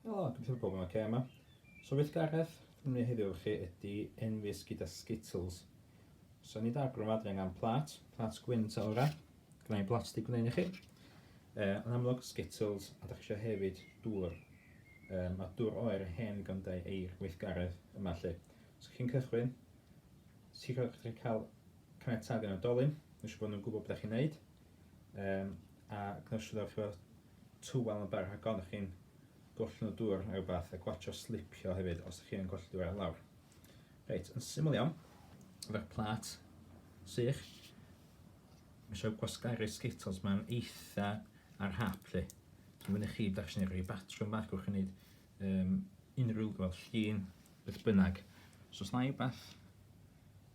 Helo, gobeithio bod pob yn oce yma. So weithgaredd dwi'n mynd heddiw chi ydy enfys gyda Skittles. So ni dar yma, dwi'n angen plat, plat gwyn ta ora. Gwna i plat di gwneud i chi. E, yn amlwg Skittles, a da chi eisiau hefyd dŵr. E, mae dŵr oer yn hen ddigon da i'r weithgaredd yma lle. So chi'n cychwyn, sicrhau bod chi'n cael caniatâd gan oedolyn, nhw eisiau bod nhw'n gwybod beth chi'n neud. Um, a gwnewch siŵr chi fod tywel yn barod rhag ofn chi'n gollwng y dŵr neu rhywbeth a gwatio slipio hefyd os ydych chi'n golli dŵr ar lawr. Reit, yn syml iawn, efo'r plat sych, mae eisiau gwasgaru Skittles ma'n eitha ar hap lle. Dwi'n mynd i chi, da chi'n rhoi batrwm bach, gwch chi'n gwneud um, unrhyw fel llun, beth bynnag. So os na i beth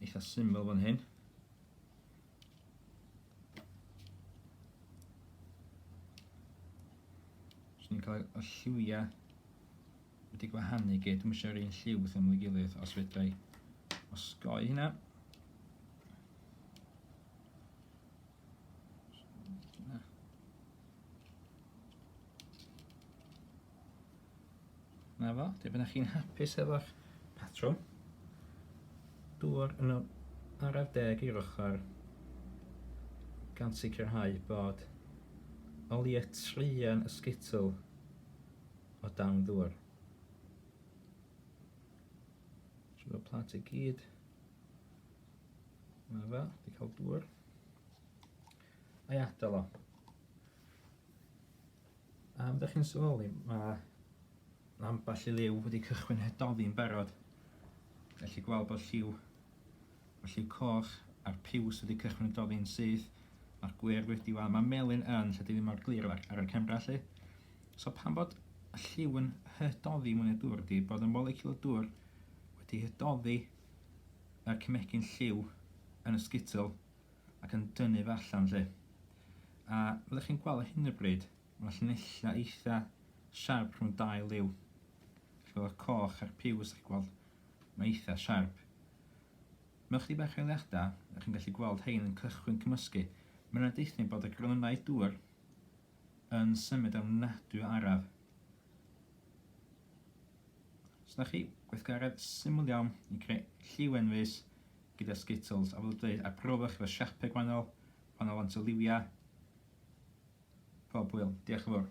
eitha syml fan hyn, So ni'n cael y lliwiau wedi gwahanu i gyd. Dwi'n eisiau'r un lliw wrth ymwyl gilydd os fedra i osgoi hynna. Na fo, dwi bynnag chi'n hapus efo'ch patrwm. Dŵr yn araf deg i'r ochr gan sicrhau bod o leia traean y sgitl o dan ddŵr. Trwy y plant i gyd. Na fo, di cael dŵr. A'i adael o. A ydych chi'n sylweddoli, mae ambell i liw wedi cychwyn hydoddi'n barod. Felly gweld bod lliw, mae lliw coch a'r piws wedi cychwyn hydoddi'n syth, mae'r gwyrdd wedi wel, mae melyn yn, lle di ddim mor glir ar, ar y camera lle. So pan bod y lliw yn hydoddi mewn i'r dŵr ydy bod y molecule o dŵr wedi hydoddi yr cemegyn lliw yn y sgitl ac yn dynnu fe allan 'lly. A fel ych chi'n gweld ar hyn o bryd, mae llinellau eitha siarp rhwng dau liw. Chi'n gweld y coch a'r piws, chi'n gweld, mae eitha siarp. Mewn chydig bach o eiliadau, chi'n gallu gweld hein yn cychwyn cymysgu. Mae'n deutha ni bod y gronynnau dŵr yn symud ofnadwy o araf. So na chi, gweithgaredd syml iawn i creu lliw enfys gyda Skittles, a fel dwi'n dweud, arbrofwch efo siapau gwahanol, gwahanol faint o liwiau. Pob hwyl. Diolch yn fawr.